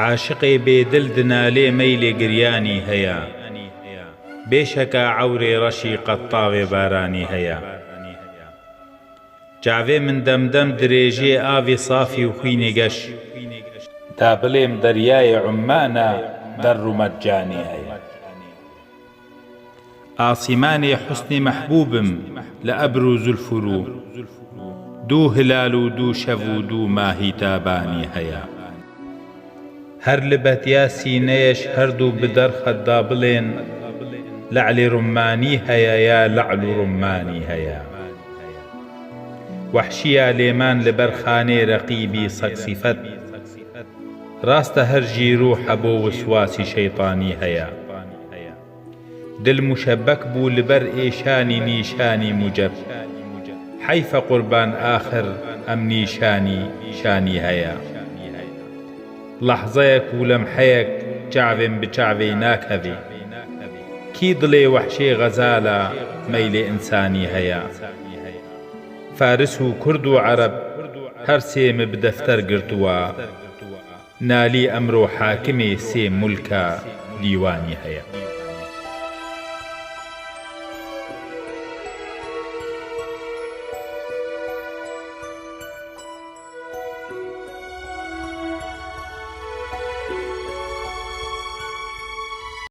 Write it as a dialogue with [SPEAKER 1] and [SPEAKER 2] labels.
[SPEAKER 1] عاشقێ بێ دل دنالێ مەیلێ گریانی هەیە. بێ شەکا عەورێ ڕەشی قەتتاوێ بارانی هەیە. چاڤێ من دەم دەم درێژێ ئاڤی سافی و خوینێ گەش. تا بڵێم دەریاێ عوممانە دەر و مەرجانی هەیە. ئاسیمانێ حوسنی مەحبووبم لە ئەبر و زولف و روو. دوو هلال و دوو شەڤ و دوو ماهی تابانی هەیە. هەر لبەت یا سینەیەش هەردوو بدەرخەت دا بڵێن لەعلی ڕوممانی هەیە یا لەعل و ڕوممانی هەیە. وەحشییا لێمان لەبەر خانێ رەقیبی سەگ سیفەت. ڕاستە هەر ژی رووحە بۆ وسواسی شەیتانی هەیە. دل موشەبەک بوو لبەر ئێشانی نیشانی موجەب. حەیفە قوربان ئاخر ئەم نیشانی شانی هەیە. لەحزەیەک و لەمحەیەک چاڤێم ب چاڤێی ناکەڤێ. کی دڵێ وەحشێ غەزالە مەیلێ ئنسانی هەیە. فارس و کورد و عەرەب هەر سێ م ب دەفتەر گرتووە. نالی ئەمرۆ حاکمێ سێ مولکە دیوانی هەیە.